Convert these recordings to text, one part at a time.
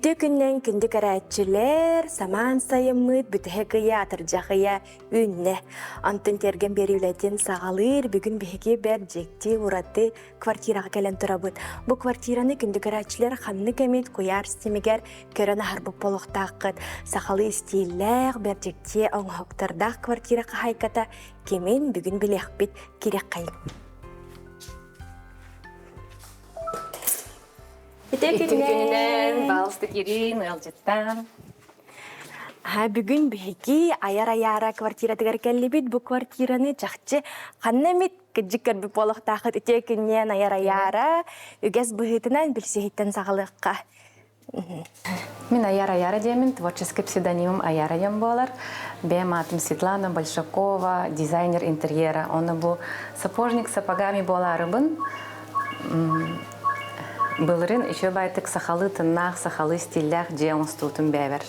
Үтүө күннэн күндү көрөөччүлэр, самаан сайыммыт бүтэһик ыйа атырдьах ыйа үүннэ. Онтон тиэргэн биэрии үлэтин саҕалыыр бүгүн биһиги бэрт дьикти ураты квартираҕа кэлэн турабыт. Бу квартираны күндү көрөөччүлэр ханнык эмит куйаар ситимигэр көрөн аһарбыт буолуохтааххыт. Сахалыы истииллээх, бэрт дьикти оҥоһуктардаах квартира хаһаайката кимин бүгүн билиэхпит кириэххэйиҥ. Ити күнүнэн, баалыстык Ирин, ыалдьыттаан. Бүгүн биһиги айар аяра квартиратыгар кэллибит. Бу квартираны чахчы ханна эмит кырдьык көрбүт буолуохтаахыт үтүө күннээн айар аяра үгэс быһыытынан билсиһиттэн саҕалыахха. Мин Аяр Аяра диэмин, творческий псевдонимым Аяра диэн буолар. Бэйэм аатым Светлана Большакова, дизайнер интерьера. Оны бу сапожник сапогами буолаарыбын былырын еще байтык сахалыы тыннаах, сахалыы стиллээх дьиэ оҥостуутун бэйэбэр.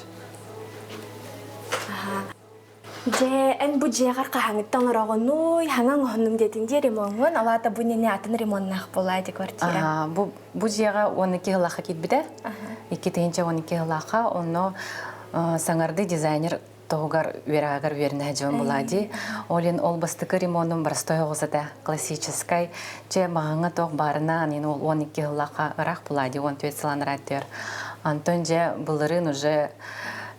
Дьэ, эн бу дьиэҕэр хаһааҥҥыттан олороҕунуй, хаҥа оҥоһуннум диэтин дии ремоҥҥун, ол аата бу иннинэ атын ремоннаах буолаа ити квартира. Бу, бу дьиэҕэ 12 сыллаахха киирбитэ. 2012 сыллаахха онно саҥарды дизайнер тоһугар үөрэҕигэр үөрэнэ дьон буолаа дии. Ол ол бастакы ремонум простой оҕус этэ, классическай. Чэ, маҕаҥҥа туох баарына, анин ол 12 сыллаахха ыраах буолаа дии, 14 сылан ырааттыар. Антон дьэ былырыын уже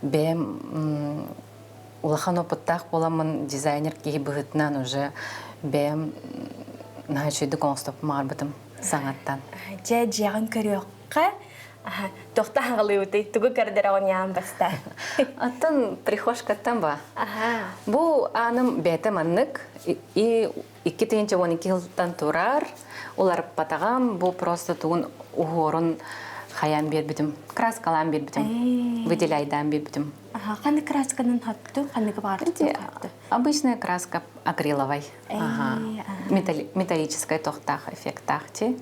бэйэм улахан опыттаах буоламмын дизайнер киһи быһыытынан уже бэйэм наһаа үчүгэйдик оҥостоппун баҕарбытым саҥаттан. Дьэ, дьиэҕин көрүөххэ. Тохто хаҥалыыбытый, тугу көрдөрөҕүн яан баста? Оттон прихожкаттан ба. Бу ааным бэйэтэ маннык и 2012 сылтан турар, уларыппатаҕым, бу просто тугун уһуорун хайаан биэрбитим, краскалаан биэрбитим, выделяйдаан биэрбитим. Ханнык красканан хаттың, ханныгы баҕар Обычная краска акриловай. Ага. Металлическая тохтаах эффектаах ти.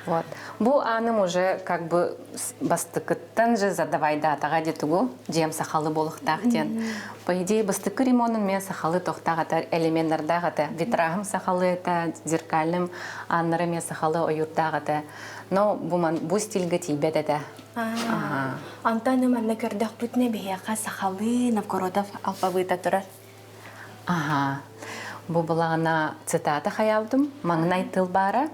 Вот. Бу аным уже как бы бастыкыттан же задавайдаатаҕа дии тугу дьиэм сахалы буолуохтаах диэн. По идее бастыкы ремонун мен сахалы тохтаах этэ элеменнардаах этэ. Витражым сахалы этэ, зеркальным ааннара мен сахалы ойуурдаах этэ. Но бу, ман, бу стильгэ тиийбэт этэ. Антон манна көрдөхпүтүнэ биһиэхэ сахалыы Новгородов алпабыыта турар. Ага. Бу былаҕына цитата хаялдым. Маҥнай тыл баара.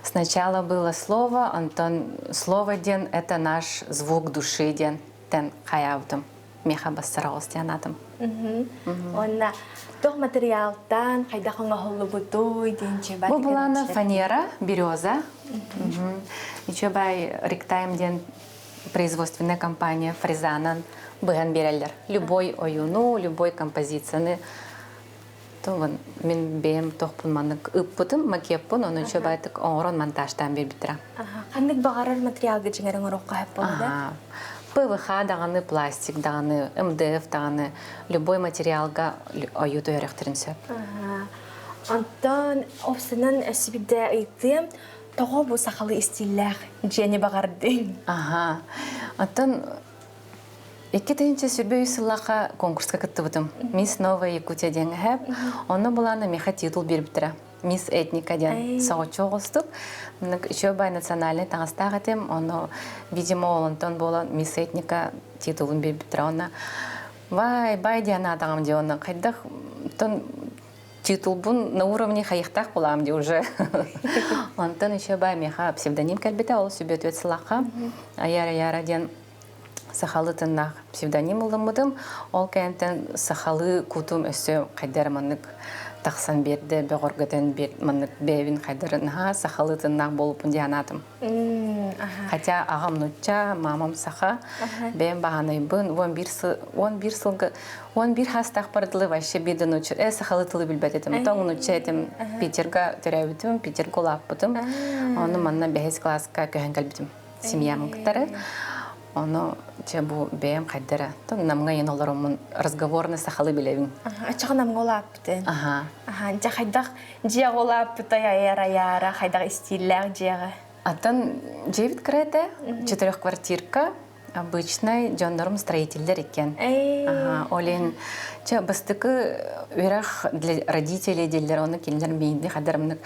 Сначала было слово, онтон слово диэн это наш звук души диэн тэн хаябытым. Меха бассараҕос диэн атым. Онна туох материалтан хайдах оҥоһуллубутуй диэн чебай Бу былаана фанера, береза. Еще бай Ректайм диэн производственная компания фрезанан быһан береллер. Любой оюну, любой композицияны тугун мин бэйэм тохпун маннык ыппытым, макеппун, ону еще байтык оҥорон монтажтаан биэрбиттэрэ. Ханнык баҕарар материалга дьиҥэр оҥоруохха сөп буолла? ПВХ даҕаны, пластик даҕаны, МДФ даҕаны любой материалга ойуу түһэрөхтэрин сөп. Онтон опсынан өссө ыйытыам, тоҕо бу сахалыы истииллээх дьиэни баҕардыҥ? Аха. Оттон 2023 сыллаахха конкурска кыттыбытым. Мисс Новая Якутия диэн эһэп. Онно булаана миэхэ титул биэрбиттэрэ. Мисс Этника диэн соҕоччу оҕустук. Еще бай национальный таҥастаах этим. Ону, видимо, олонтон буолан Мисс Этника титулун биэрбиттэрэ. Онно вай, бай диэн аатаҕым дии онно хайдах тон титулбун на уровне хайыхтаах булаам дии уже. Онтон еще бай миэхэ псевдоним кэлбитэ, ол сүбөтүөт сылахха Аяра-Яра диэн сахалыы тыннаах псевдоним ылыммытым. Ол кэнниттэн сахалыы кутум өссө хайдар маннык тахсан биэрдэ, бөҕөргөтөн биэр маннык бэйэбин хайдары наһаа сахалыы тыннаах буолуппун диэн аатым. Хотя аҕам нучча, мамам саха, бэйэм баһанайбын 11 сылга 11 хастаахпар дылы вообще биир да нучча сахалыы тылы билбэт этим. Тоҥ нучча этим. Питерга төрөөбүтүм, Питерга улааппытым. Ону манна бэһис класска көһөн кэлбитим семьям кытары. Ону чэ бу бэйэм хайдара намҥа иэн олороммун разговорны сахалы билэбин. Ачаҕа намҥа улааппытын. Аха. Дьэ хайдах дьиэҕэ улааппытай айар аяара хайдах истииллээх дьиэҕэ? Аттан дьиэбит кыра этэ, четырехквартирка. Обычный дьоннорум строителлэр иккен. Ага, олен чэ бастакы үөрэх для родителей дииллэр, ону кинилэр миинни хадарымнык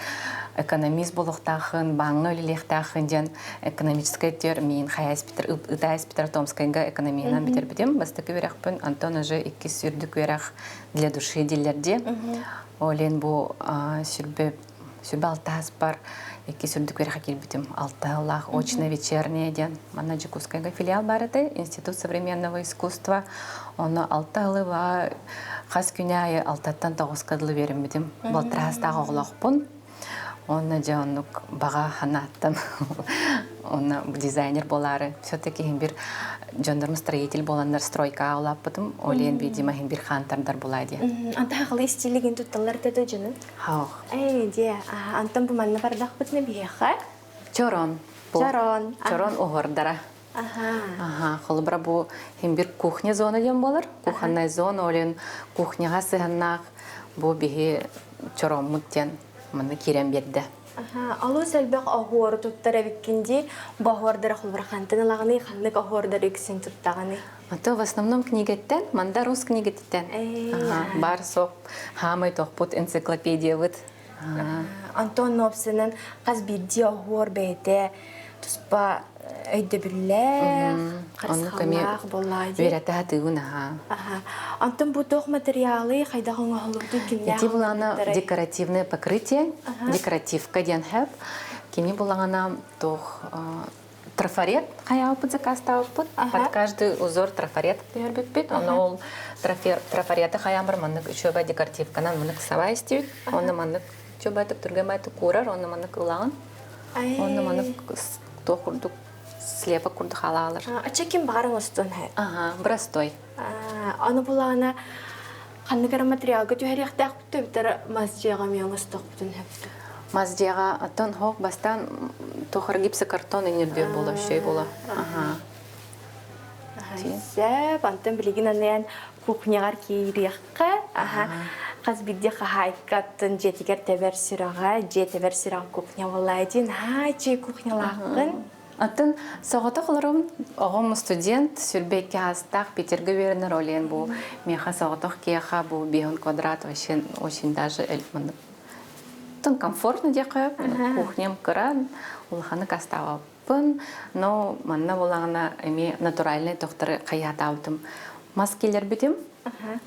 экономист буолуохтаахын, бааҥҥа үлэлиэхтаахын диэн экономическай төр миин хайаспитер ытаспитер Томскайга экономиянан бүтэрбитим. Бастакы үөрэхпин Антон уже иккис үрдүк үөрэх для души дииллэр дии. Олен бу сүрбэ сүрбэ алтааспар иккис үрдүк үөрэххэ киирбитим. Алтаалаах очно-вечернее диэн манна Дьокуускайга филиал баар этэ, Институт современного искусства. Онно алта ыла хас күнэ аайы алтаттан тоҕуска дылы үөрэммитим. Балтараастаах оҕолоохпун. Онно дьэ оннук баҕа санааттан онно дизайнер буолаары все-таки иһин бир дьоннорум строитель буоланнар стройкаҕа улааппытым. Олен видимо иһин бир хаантардар булаа диэн. Anta хахалы стилигин тутталлар да дьону? Хаух. Ээ, дьэ, антон бу манна бардахпытына биһиэхэ? Чорон. Чорон. Чорон уһордара. Аха. Холобура бу хим бир кухня зона диэн буолар. Кухонная зона олен кухняҕа сыһаннаах бу биһи чороммут диэн манна киирэн биэрдэ. Аха, олус элбэх оһуору туттар эбиккин дии. Бу оһуордары холобура хантан ылаҕыный, ханнык оһуордары үксүн туттаҕыный? А то в основном книгеттен, манда рус книгеттен. Ага, бар соқ, хаамай тохпут энциклопедиябыт. Антон Нопсынан хас биирдии оһуор бэйэтэ туспа өйдөбүллээх, харысхаллаах буоллаа дии. Үөрэтэ сатыыбын аха. Антон бу туох материалы хайдах оҥоһуллубутун кимнээх Ити булаана декоративное покрытие, декоративка диэн хэп. Кини булаҕана туох трафарет хайаабыт заказтаабыппыт. Под каждый узор трафарет түһэрбиппит. Ону ол трафареты хайаан маннык үчүөбэ декоративканан маннык сабай истибит. Онно маннык үчүөбэ түргэн байтык куурар, онно маннык ылаҕын. Онно маннык туох курдук слепок курдук халаалар. Ача ким баҕарың устун Ага, простой. Аны булаана ханнык эрэ материалга түһэриэхтээхпит эбитэр мас дьиэҕэ эмиэ оҥостуохпутун сөп. Мас дьиэҕэ оттон хоох бастаан тохор гипсокартон иннирдүөр буола үчүгэй буола. Аха. Сөп, антон билигин аныан кухняҕар киириэххэ, аха, хас биирдии хаһаайкаттан дьиэтигэр тэбэр сүрэҕэ, дьиэ тэбэр сүрэҕэ кухня буоллаа дии, наһаа үчүгэй кухнялааххын. Атын соҕотох олорум, оҕом студент, сүрбэкки аастаах Питергэ үөрэнэр олен бу меха соҕотох киэха бу биһун квадрат вообще очень даже тын комфортно диэххэ кухням кыра улаханнык астаабаппын но манна булаҕына эмиэ натуральный тохторы хайаатаабытым мас киллэрбитим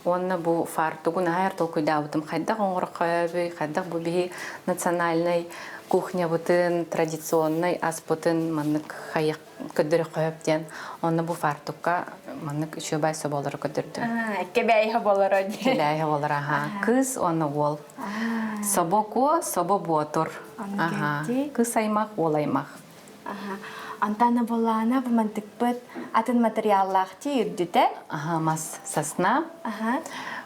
уонна бу фартугун аһар толкуйдаабытым хайдах оҥороххойобүй хайдах бу биһи национальнай кухнябытын традиционнай аспытын маннык хайах көрдөрөххөйөп диэн онно бу фартукка маннык үчүгэй соболору көрдөрдүм кэбээйэ болоро кэбээйэ болор аха кыыс уонна уол собо куо собо буотур аха кыыс аймах уол аймах Антана булаана бу мантыкпыт атын материаллаах ти үрдүтэ. Аха, мас сосна.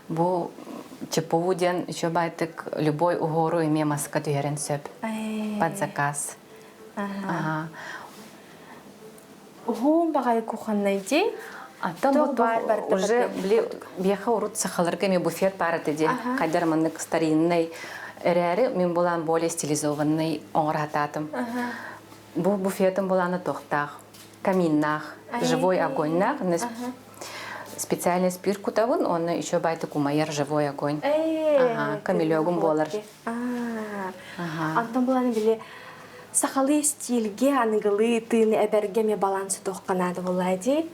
Бу ЧПУ диэн еще байтык любой уһуору эмиэ маска түһэрэн сөп. Под заказ. Аха. Уһуун баҕайы кухоннай дии. Аттан бу уже били биэхэ урут сахаларга эмиэ буфет баар этэ диэн хайдар маннык старинный эрээри мин булаан более стилизованный оҥоратаатым. Бу буфетым булаана туохтаах каминнаах, живой огоньнаах, специальный спирт кутабын, онно еще байтык умайар живой огонь. Ага, камелегум буолар. Антон буланы били сахалыы стильге аныгылыы тыыны эбэргэ ме балансы туохха наада буоллаа дии.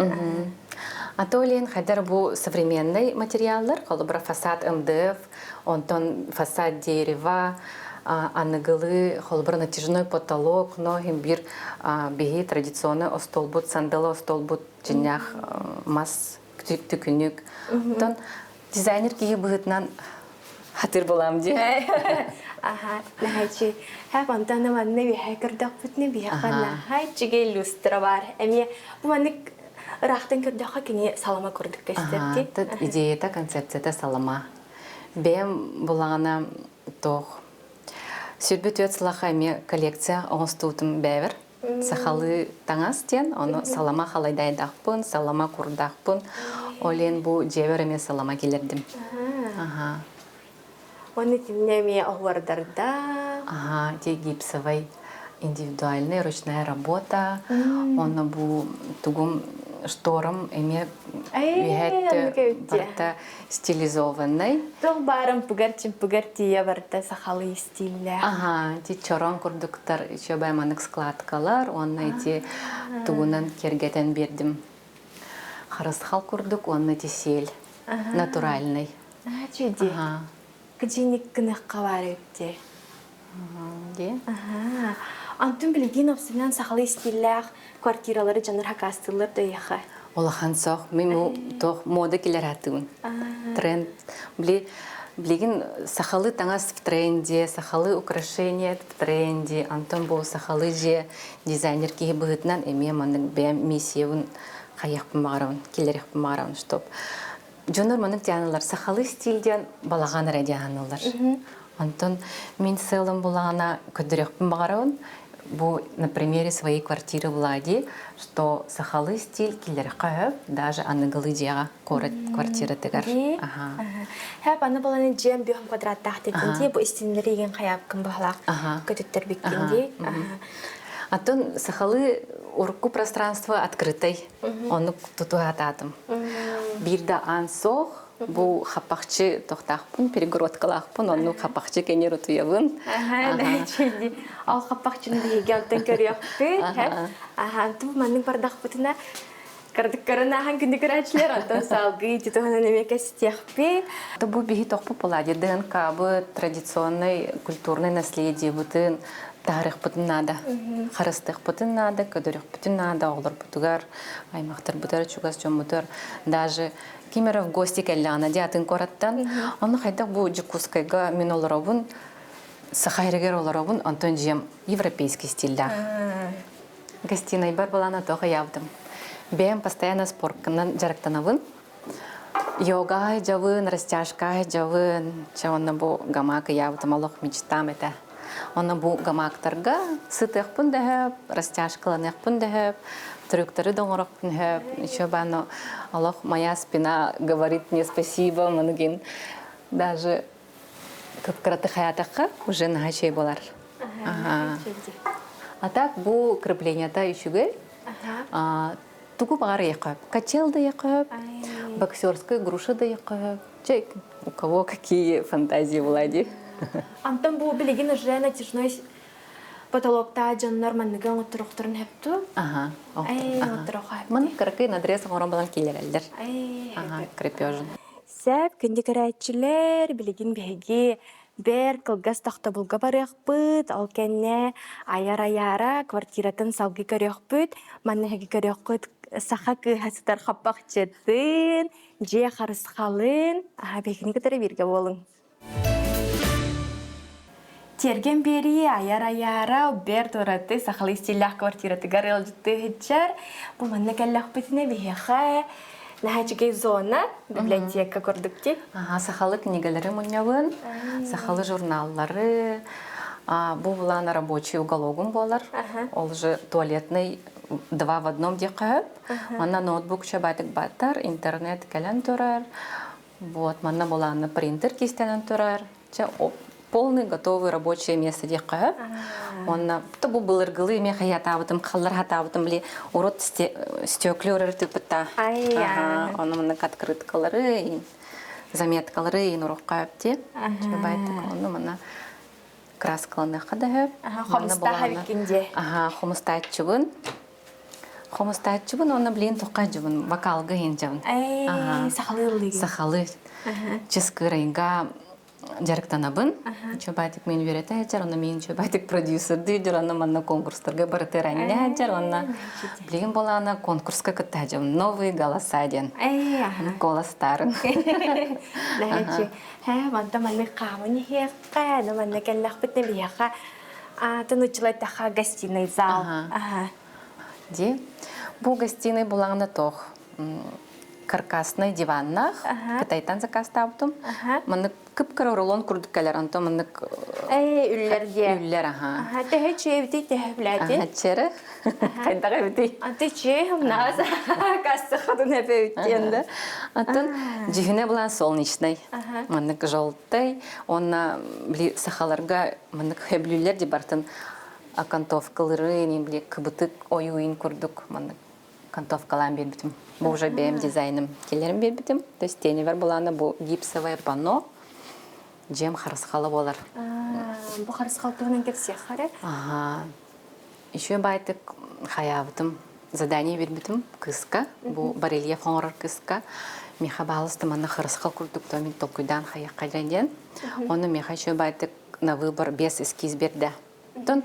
А то лен хайдар бу современный материаллар, холобура фасад МДФ, онтон фасад дерева, аныгылыы холобура натяжной потолок, но бир биһи традиционный остолбут, сандалы остолбут дьиннээх мас түкүнүк. Онтон дизайнер киһи быһыытынан хатыр булам дии. Аха, наһачи. Һэ, онтон манна биһэ көрдөхпүтүнэ биһиэхэ наһаа үчүгэй люстра бар. Эмиэ бу маннык ыраахтан көрдөххө кини салама курдук көстөр дии. Идеята, концепцията салама. Бэйэм булаҕына туох сүрбүт үөт сылаха эмиэ коллекция оҥостуутум бэйэбэр. Сахалыы таҥас диэн, ону салама халайдайдахпын, салама курдахпын. Олен бу дьиэбэр эмиэ салама киллэрдим. Аха. Оны итиннэ эмиэ оһуордарда. Ага, те гипсовый индивидуальная ручная работа. Онно бу тугум штором эмиэ үһэт барыта стилизованный. Туох баарым пугар-чимпугар тиийэ барыта сахалыы стиллээх. Ага, ити чорон курдуктар үчүгэй маннык складкалар уонна ити тугунан киэргэтэн биэрдим. Харысхал курдук уонна ити сиэл натуральный. Чүди. Кыдьыник гыныахха баар эбит Дии. Антон билигин овсынан сахалыы стиллээх квартиралары дьоннор хакаастыыллар да эйиэхэ. Улахан сох. Мин туох мода килер атыыбын. Тренд. Били билигин сахалыы таҥас в тренде, сахалыы украшение в тренде. Антон бу сахалыы дьиэ дизайнер киһи быһыытынан эмиэ маннык бэйэм миссиябын хайыахпын баҕарабын, киллэриэхпин баҕарабын, чтоб дьоннор маннык дианалар сахалыы стиль диэн балаҕан эрэ дианалар. Онтон мин сыалым булаҕына көрдөрүөхпүн баҕарабын бу на примере своей квартиры Влади, что сахалыы стиль киллэрэххэ сөп, даже аныгылыы дьиэҕэ куорат квартиратыгар. Аха. Хэп аны баланы дьиэм бүһүн квадраттаах дедин дии, бу истиннери иген хайаапкын баһалаах көтүттэр биккин дии. Атын сахалыы урукку пространство открытай, ону тутуһаатаатым. Биир да аан суох, бу хаппахчы тохтаахпын, перегородкалаахпын, онну хаппахчы кэннир утуйабын. Ол хаппахчыны биһиги онтон көрүөхпүт. Аха, анту маннык бардахпытына кырдык аахан күндү көрөөччүлэр онтон салгыы ити туһунан эмиэ кэстиэхпит. Бу биһи тохпу була ДНК-быт традиционный культурный наследиебытын таарыахпытын наада, харыстыахпытын наада, көдөрүөхпүтүн наада оҕолорбутугар, аймахтарбытыгар, чугас дьоммутугар даже ким эрэ в гости кэллэҕинэ дии атын куораттан онно хайдах бу Дьокуускайга мин олоробун саха сиригэр олоробун онтон дьиэм европейский стиллээх гостинайбар балаана туох ыйаабытым бэйэм постоянно спортканан дьарыктанабын йога дьабын растяжка дьабын чэ онно бу гамак ыйаабытым олох мечтам этэ онно бу гамактарга сытыахпын да сөп растяжкаланыахпын да сөп трюктары да оҥорохпун сөп еще баано олох моя спина говорит мне спасибо маныгин даже кып-кыраты хаятахха уже наһаа чэй болар а так бу крепленията үчүгэй тугу баҕар ыйахха качел да ыйахха боксерская груша да ыйахха чэй у кого какие фантазии была Антон бу билигин уже натяжной потолоктаа дьоннор манныгы оҥотторохторун сөптүү? Аха. Маннык кыракый надрез оҥорон балан киллэрэллэр. Аха, крепежин. Сөп, күндү көрөөччүлэр, билигин биһиги бэр кылгас тохтобулга барыахпыт, ол кэннэ айар-айаара квартиратын салгыы көрүөхпүт, манна эһиги көрүөххүт саха кыыһа сытар хаппахчытын, дьиэ харысхалын, аха биһигини кытары бииргэ буолуҥ. Тиэргэн биэрии айар-айаара бэрт ураты сахалыы стиллээх квартиратыгар ыалдьыттыы сылдьар. Бу манна кэллэхпитинэ биһиэхэ наһаа үчүгэй зона, библиотека курдук дии. Аха, сахалыы книгэлэри мунньабын, сахалыы журналлары, бу булаан рабочий угологум буолар. Ол же туалетный два в одном диэххэ сөп. Манна ноутбук чабатык баттар, интернет кэлэн турар. Вот, манна булаанна принтер кистэнэн турар. Чэ, полный готовый рабочее место диэххэ сөп. Уонна бу былыргылыы эмиэ хайатаабытым, халлар хатаабытым, били урут стекле өрөр тыыппытта. Ону маннык открыткалары, заметкалары иин урукка өп Чөбайтык онну манна краскаланыахха да сөп. Хомустааха биккин дии. Аха, хомустааччыбын. Хомустааччыбын уонна блин туххааччыбын вокалга иһинчэбин. Сахалыы ыллыгын. Сахалыы. Чыскырайга дьарыктанабын. Чөбатик мен үөрэтэ сылдьар, онно мин чөбатик продюсердыы дьар, онно манна конкурстарга барытыыр анньа сылдьар, онно билигин буолаана конкурска кытта сылдьабын. Новые голоса диэн. Голостарын. Хэ, манта маннык хааман иһиэххэ, манна кэллэхпит биһиэхэ тынуччулайтаха гостиный зал. Ди. Бу гостиный булаҕына тох каркасный диваннаах Кытайтан заказтаабытым. Маннык кып-кыра рулон курдук кэлэр, онтон маннык үллэр диэ. Үллэр, аха. Төһө чүөбүтүй төһө билээти? Аха, чэрэ. Хайдах эбитий? Аты чүө хымнаас кассы хадын эпэбиттиэн Атын дьиһинэ булан солнечный. Маннык желтый. Онна били сахаларга маннык хөблүүлэр ди бартын окантовкалары, били кыбытык ойуин курдук маннык. Окантовкалаан биэрбитим. Бу уже бэйэм дизайным киллэрэн биэрбитим. То есть теневер булаана бу гипсовое панно дьиэм харысхала буолар. Бу харысхал туһунан кэпсиэххэ эрэ. Ага. Еще байтык хаябытым задание бербитим кыска. Бу барельеф оҥорор кыска. Миха баалысты манна харысхал курдук то мин толкуйдаан хайахха диэн. Оны миха еще байтык на выбор без эскиз берде. Оттон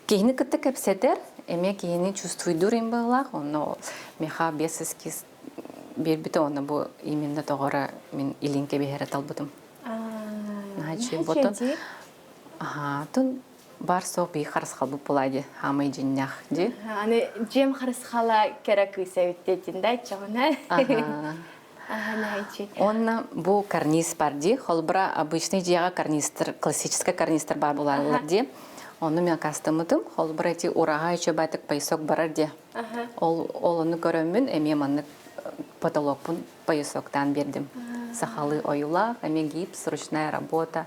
киһини кытта кэпсэтэр, эмиэ киһини чувствуйдуур им быһыылаах, онно миха без эскиз биэрбитэ, онно бу именно тоҕоро мин илин кэбиһэрэ талбытым. Наһаа ботон Аха, тун бар суох бии харысхалбыт буолаа дии, хаамай дьиннэх дии. Аны дьиэм харысхала кэрэ кыыс эбит диэтин да иччэҕинэ. Онно бу карниз бар дии. Холбура обычный дьиэҕэ карнистр, классический карнистр бар булаллар дии. Ону мен кастымытым. Холбура эти ураһа еще байтык поясок барар дии. Ол ол ону көрөммүн эмиэ маннык потолокпун поясоктаан бердим. Сахалыы ойуулаах, эмиэ гипс, ручная работа.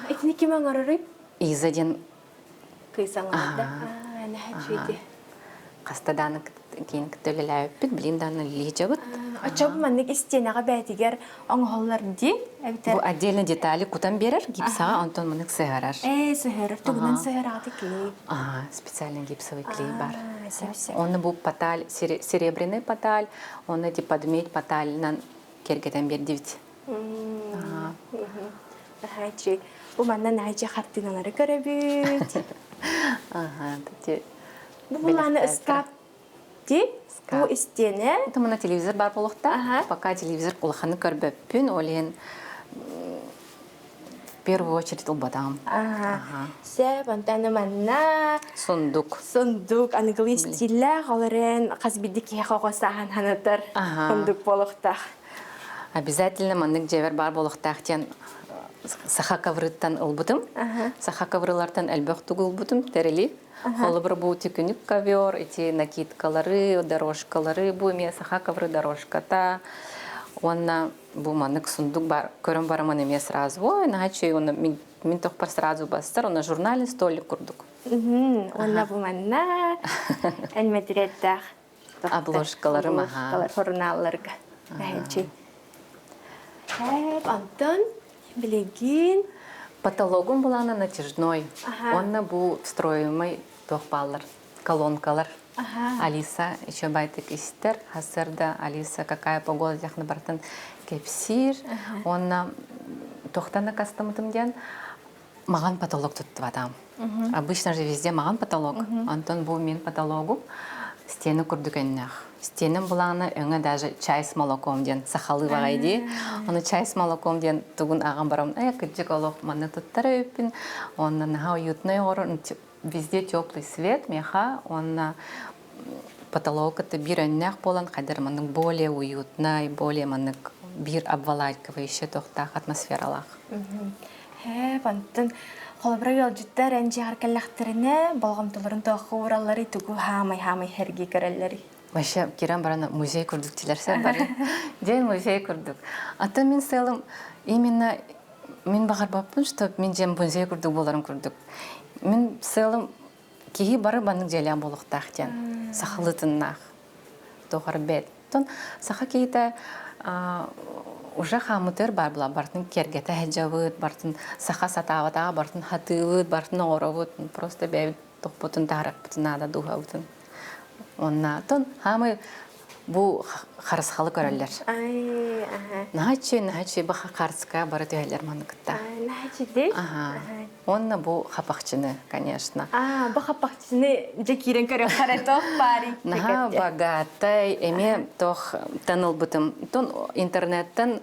Итини ким оҥорорый? Иза диэн Кыыс оҥордо. Хаста дааны киин кытта үлэлээбиппит, билин дааны үлэлии Оччоҕо маннык истиэнэҕэ бээтигэр оҥоһуллар дии эбэтэр Бу отдельно детали кутан биэрэр гипсаҕа, онтон маннык сыһарар. Ээ, сыһарар. Тугунан сыһараҕыт клей? Ага, специальный гипсовый клей бар. Онно бу поталь, серебряный поталь, онно эти подметь потальнан кергетен бердибит. Наһааччы. Бу манна наһааччы хартыыналары көрөбүт. Ага, ти Бу булааны ыскаап ди. Бу истиэнэ. Это мына телевизор бар болуқта. Пока телевизор улаханы көрбөппүн, ол иһин в первую очередь ылбатаҕым. Ага. Сөп, онтон манна сундук. Сундук аныгылыы стиллээх, ол эрэн хас биирдии киһиэхэ оҕо сааһын санатар сундук буолуохтаах. Обязательно маннык дьиэбэр баар буолуохтаах диэн саха коврыттан ылбытым. Саха коврылартан элбэх тугу ылбытым, тэрили. Холобур, бу түкүнүк ковер, ити накидкалары, дорожкалары, бу эмиэ саха ковры дорожката. Уонна бу маннык сундук бар, көрөн бараман эмиэ сразу, ой, наһаа үчүгэй, уонна мин, мин тохпор сразу бастар, уонна журнале столик курдук. Уонна бу манна эн мэтириэттээх Обложкаларым, аха. Журналларга. Эһэнчи. Антон билигин Потологум булана натяжной. Онно бу встроимый туох бааллар, колонкалар. Алиса еще байтык истер, хасырда Алиса какая погода дяхны бартын кепсир. Онна тохтан кастамытым диэн Маҕан потолок туттубатам. Обычно же везде маҕан потолок. Онтон бу мин потологум стена курдук өннөөх. Стенам булаана өҥө даже чай с молоком диэн сахалыы баҕай дии. Ону чай с молоком диэн тугун ааҕан барам э кырдьык олох манна туттар өйүппүн. Онно наһаа уютный оҕорор везде теплый свет меха уонна потолок это биир өннөөх буолан хайдар маннык более уютный, более маннык биир обволакивающий тохтаах атмосфералаах. Һээ, онтон холобура ыалдьыттар эн дьиэҕэр кэллэхтэринэ болҕомтолорун туохха ууралларый, тугу хаамай-хаамай сэргии көрөллөрүй? Вообще кирэн баран музей курдук тилэрсэ бары. Дьэ музей курдук. А то мин сыалым именно мин баҕарбаппын, что мин дьиэм музей курдук буоларын курдук. Мин сыалым киһи бары баннык дьиэлээх буолуохтаах диэн сахалыытыннаах туох бэт Оттон саха киһитэ уже хаамытыар баар була бартын киэргэтэ сылдьабыт, бартын саха сатаабатаҕа бартын хатыыбыт, бартын оҥоробут, просто бэйэбит тохпутун таараппытын наада дууһабытын. Уонна оттон хаамай бу харысхалы көрөллөр. Наһаа наһаа бу харыска бары түһэллэр маны кытта. Наһаа Уонна бу хапахчыны, конечно. А, бу хапахчыны дьэ киирэн көрүөххэ туох баарый? Наһаа богатай, эмиэ тох тан ылбытым. Тон интернеттен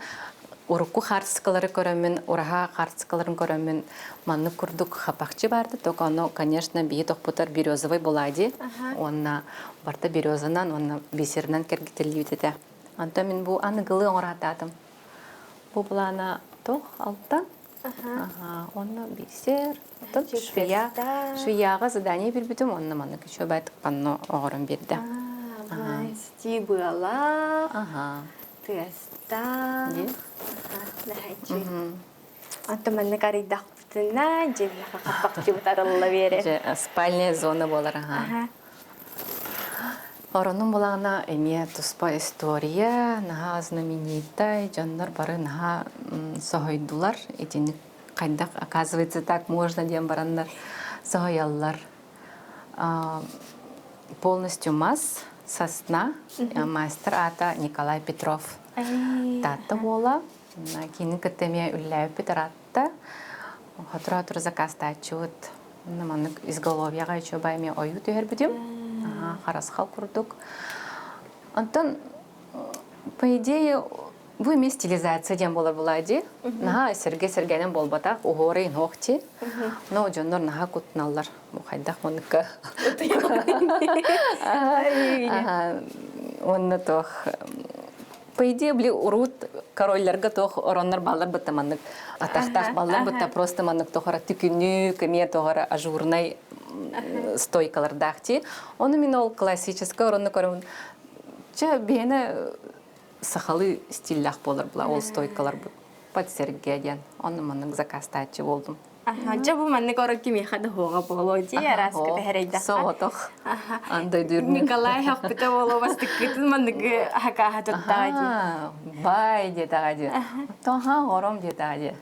урукку хаартыскалары көрөммүн, ураһа хаартыскаларын көрөммүн, маннык курдук хапахчы барды, только оно, конечно, бии тохпутар березовый булади. Уонна барта березанан, уонна бисеринэн кэргитиллибит этэ. Онтон мин бу аныгылыы оҥораатаатым. Бу плана тох алтан Онно бисер, оттон швея, швеяҕа задание биэрбитим, онно маннык еще байтык панно оҕорон биэрдэ. Сити быалаах, тыастаах, Онтон маннык арыйдахпытына, дьиэбиэхэ хаппахчыбыт арылла биэрэр. Спальная зона буолар, аха. Оронум булаана эмиэ туспа история, наһаа знаменитай, дьоннор бары наһаа соһуйдулар. Итинник хайдах, оказывается, так можно диэн бараннар соһуйаллар. Полностью мас, сосна, мастер аата Николай Петров. Таатта буола. Кини кытта эмиэ үллээбиппит ыраатта. Сотору-сотору заказтааччыбыт. Маннык изголовьеҕа үчүгэй эмиэ ойуу түһэрбитим. Харасхал курдук. Онтон, по идее, бу эмиэ стилизация диэн буолар булаа дии. Наһаа сэргэ-сэргэнэн буолбатах, уһуора инһуох дии. Но дьоннор наһаа куттаналлар. Бу хайдах манныкка. Уонна туох По идее, били урут королларга туох ороннор баллар бытта маннык атахтаах баллар бытта просто маннык тохора түкүнүк эмиэ тохора ажурнай стойкалардаах ти. Ону мин ол классическай оронну көрөмүн. Чэ, биһиэнэ сахалыы стиллээх буолар була ол стойкалар под сэргэ диэн. Ону маннык заказтааччы болдум. Дьэ бу маннык орон кимиэхэ да хуоҕа буолуо дии араас кэтэһэрэйдэххэ. Соҕотох. Андайдырны. Николай хаппыта буолуо бастыккытын манныгы хакааһа туттаҕа дии. Бай диэтэҕэ дии. Оттон ха ором диэтэҕэ дии.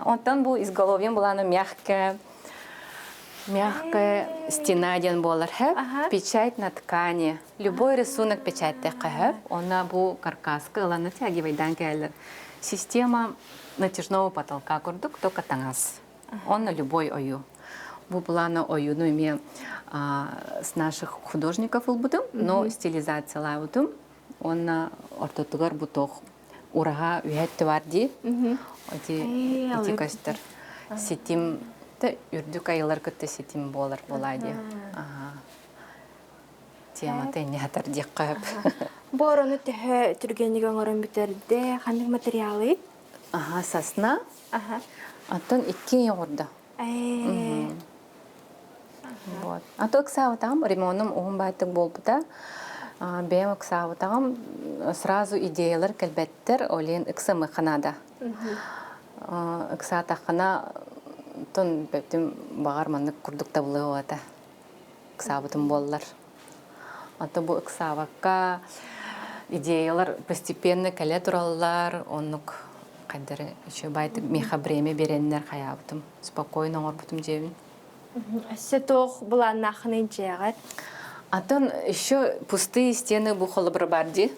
Онтон бу изголовьем буланы мягкая мягкая стена диэн буолар хэп. Печать на ткани. Любой рисунок печатьтеххэ хэп. Она бу каркаска ыланы тягивайдан кэлэр. Система натяжного потолка курдук, только таҥас. Он на любой ою. Бу плана оюну эмиэ с наших художников ылбытым, но стилизациялаабытым. Уонна ортотугар бу туох ураһа үһэт бар дии. Ити ити көстөр. Ситим үрдүк айылар кытта ситим буолар буолаа дии. Темата инне хатар диэххэ сөп. Бу орону төһө түргэнник оҥорон бүтэрдэ? Ханнык материалы? Аха, сосна. Аха. Оттон икки оҥордо. Э. Вот. А то ыксаабытаҕым, ремонум уһун баайтык буолбута. Бэйэм ыксаабытаҕым сразу идеялар кэлбэттэр, олен ыксамыхха наада. Ыксаатаххына, тон бөтүм баҕар маннык курдук табылыа этэ. Ыксаабытым буоллар. А то бу ыксаабакка идеялар постепенно кэлэ тураллар, оннук хайдары үчүгэй миэхэ время биэрэннэр хайаабытым, спокойно оҥорбутум дьиэбин. Өссө туох былааннааххыный дьиэҕэр? Атын еще пустые стены бу холобура бар дии.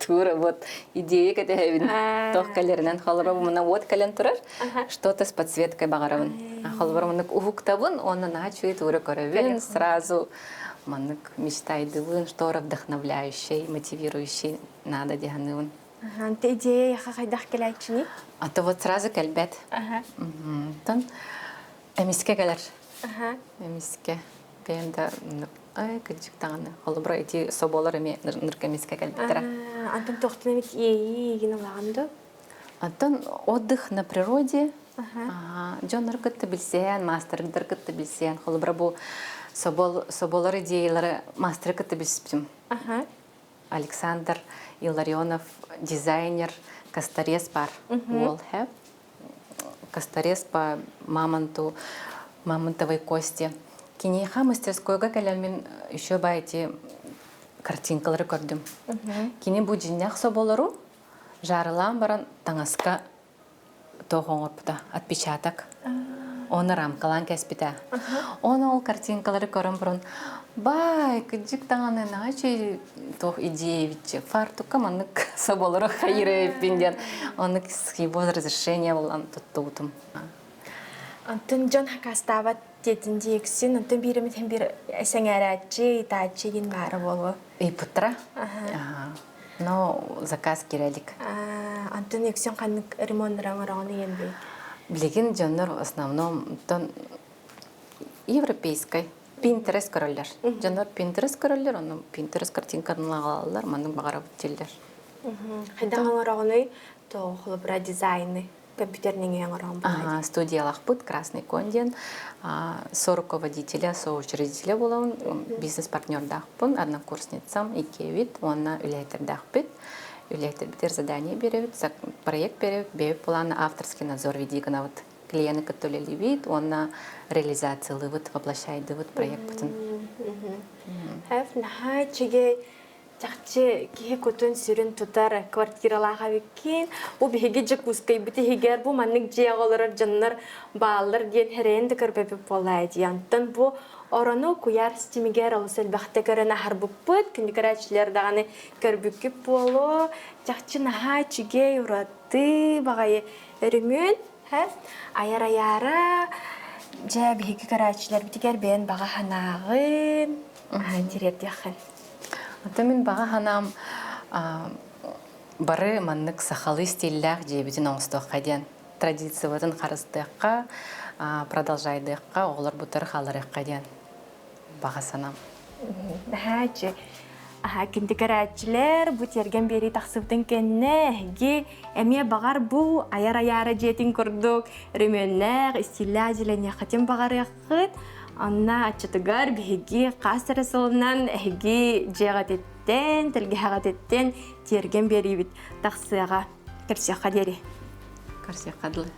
Тура вот идея кэтэһэбин. Тох кэлэринэн холобура мына вот кэлэн турар. Что-то с подсветкой баҕарабын. Холобура маннык уһуктабын, уонна наһаа үчүгэй тура көрөбүн. Сразу маннык мечтайдыбын, что вдохновляющий, мотивирующий надо диһаныбын. Ante идея яха хайдах кэлээччини? А то вот сразу кэлбэт. Тон эмискэ кэлэр. Эмискэ. Бэйэм да ай кырдьык даҕаны. Холобура ити соболор эмиэ нырка эмискэ кэлбиттэрэ. Антон тохтун эмит иэйии игин ылаҕын ду? Антон отдых на природе. Дьоннор кытта билсээн, маастардар кытта билсээн. Холобура бу собол соболор идеялары маастары кытта билсибитим. Александр Илларионов дизайнер Косторез бар уол хэп. Косторез по мамонту, мамонтовой кости. Киниэхэ мастерскойга кэлэммин еще ба эти картинкалары көрдүм. Кини бу дьиннэх соболору жарылаан баран таҥаска туох оҥорбута отпечаток оны рамкалаан кэспитэ оны ол картинкалары көрөн баран бай кыдьык даҕаны наһаа үчүгэй туох идея эбитчи фартукка маннык соболору хайырыппин диэн оннук с его разрешения булан туттубутум. Онтон дьон хакастаабат диэтин диэксин, онтон биир эмит биир сэҥээрээччи, ыытааччы диэн баара буолуо. Ыйпыттара. Но заказ кирэлик. Антон үксүн ханнык ремоннара оҥороҕун ийэн бий? Билигин дьоннор в основном тон европейскай Pinterest көрөллөр. Дьоннор Pinterest көрөллөр, онно Pinterest картинкатын аҕалаллар, маннык баҕарабыт дииллэр. Хайдах оҥороҕунуй? Тоҕо холобура дизайны компьютернеҥи оҥороҕун Ага, студиялаахпыт Красный конь диэн соруководителя, соучредителя буолабын, бизнес-партнердаахпын, однокурсницам иккиэбит уонна үлэһиттэрдээхпит. Үлэһиттэрбитигэр задание биэрэбит, проект биэрэбит, бэйэбит планы авторский надзор веди гынабыт. Клиены кытта үлэлиибит уонна реализациялыыбыт, воплощайдыбыт проекпытын. Хэп. Наһаа үчүгэй чахчы киһи кутун сүрүн тутар квартиралаах эбиккин. Бу биһиги Дьокуускайбыт иһигэр бу маннык дьиэҕэ олорор дьоннор бааллар диэн эрэйэн да көрбөппүт буоллаа дии. Онтон бу орону куйаар ситимигэр олус элбэхтэ көрөн аһарбыппыт. Күндү көрөөччүлэр даҕаны көрбүккүт буолуо. Чахчы наһаа үчүгэй, ураты баҕайы өрүмүөн. Айар айаара дьэ биһиги көрөөччүлэрбитигэр бэйэн баҕа санааҕын тириэрдиэххин. Ата мин баҕа санаам бары маннык сахалыы стиллээх дьиэбитин оҥостуохха диэн традициябытын харыстыахха, продолжайдыахха, оҕолорбутар хааларыахха диэн баҕа санаам. Наһааччы. Аха, кинди көрөөччүлэр бу тиэргэн биэрии тахсыбытын кэннэ эһиги эмиэ баҕар бу айар айаара дьиэтин курдук өрөмүөннээх, истииллээх дьиэлэниэххитин баҕарыаххыт. Онно аччатыгар биһиги хас эрэ сылынан эһиги дьиэҕититтэн, тэлгэһэҕититтэн тиэргэн биэриибит тахсыаҕа. Көрсүөххэ диэри. Көрсүөххэ дылы.